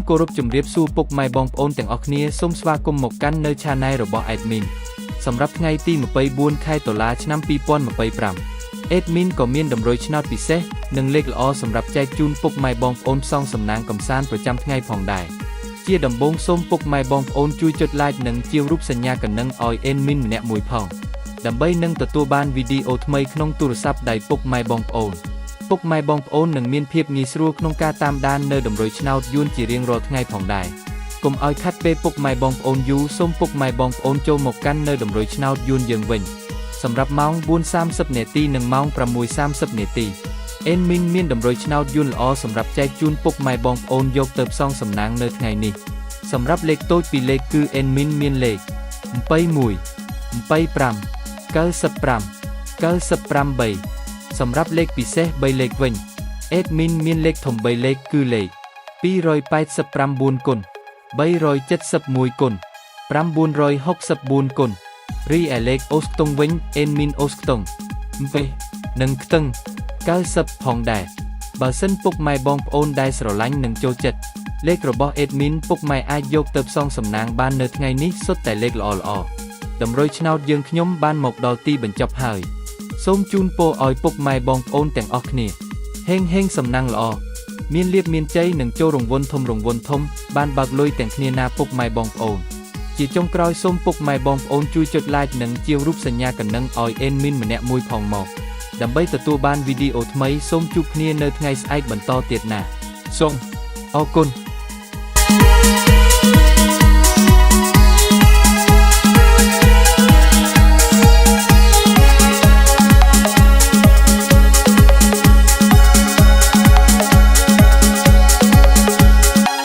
គោរពជម្រាបសួរពុកម៉ែបងប្អូនទាំងអស់គ្នាសូមស្វាគមន៍មកកាន់នៅ Channel របស់ Admin សម្រាប់ថ្ងៃទី24ខែតុលាឆ្នាំ2025 Admin ក៏មានតម្រុយឆ្នោតពិសេសនិងលេខល្អសម្រាប់ចែកជូនពុកម៉ែបងប្អូនផ្សងសំណាងកំសាន្តប្រចាំថ្ងៃផងដែរជាដំបូងសូមពុកម៉ែបងប្អូនជួយចុច Like និងជារូបសញ្ញាកណ្ដឹងឲ្យ Admin ម្នាក់មួយផងដើម្បីនឹងទទួលបានវីដេអូថ្មីក្នុងទូរស័ព្ទដៃពុកម៉ែបងប្អូន ពុកម៉ែបងប្អូននឹងមានភាពងាយស្រួលក្នុងការតាមដាននៅតម្រុយឆ្នោតយួនជារៀងរាល់ថ្ងៃផងដែរកុំឲ្យខាត់ពេលពុកម៉ែបងប្អូនយូរសូមពុកម៉ែបងប្អូនចូលមកកាន់នៅតម្រុយឆ្នោតយួនយើងវិញសម្រាប់ម៉ោង4:30នាទីនិងម៉ោង6:30នាទី Admin មានតម្រុយឆ្នោតយួនល្អសម្រាប់ចែកជូនពុកម៉ែបងប្អូនយកទៅផ្សងសំណាងនៅថ្ងៃនេះសម្រាប់លេខតូចពីរលេខគឺ Admin មានលេខ21 25 95 98 សម្រាប់លេខពិសេស3លេខវិញ Admin មានលេខធំ3លេខគឺលេខ289គុណ371គុណ964គុណរីឯលេខអូស្តុងវិញ Admin អូស្តុងវេនិងខ្ទឹង90ផងដែរបើសិនពុកម៉ែបងប្អូនដែលស្រឡាញ់និងចូលចិត្តលេខរបស់ Admin ពុកម៉ែអាចយកទៅផ្សងសំណាងបាននៅថ្ងៃនេះសុទ្ធតែលេខល្អៗតម្រុយឆ្នោតយើងខ្ញុំបានមកដល់ទីបញ្ចប់ហើយ សូមជូនពរឲ្យពុកម៉ែបងប្អូនទាំងអស់គ្នាហេងហេងសំណាងល្អមានលៀបមានជ័យនិងចូលរង្វន់ធំរង្វន់ធំបានបើកលុយទាំងគ្នាណាពុកម៉ែបងប្អូនជាចុងក្រោយសូមពុកម៉ែបងប្អូនជួយចុច Like និងជារូបសញ្ញាកណ្ដឹងឲ្យ Admin ម្នាក់មួយផងមកដើម្បីទទួលបានវីដេអូថ្មីសូមជួបគ្នានៅថ្ងៃស្អែកបន្តទៀតណាសូមអរគុណ។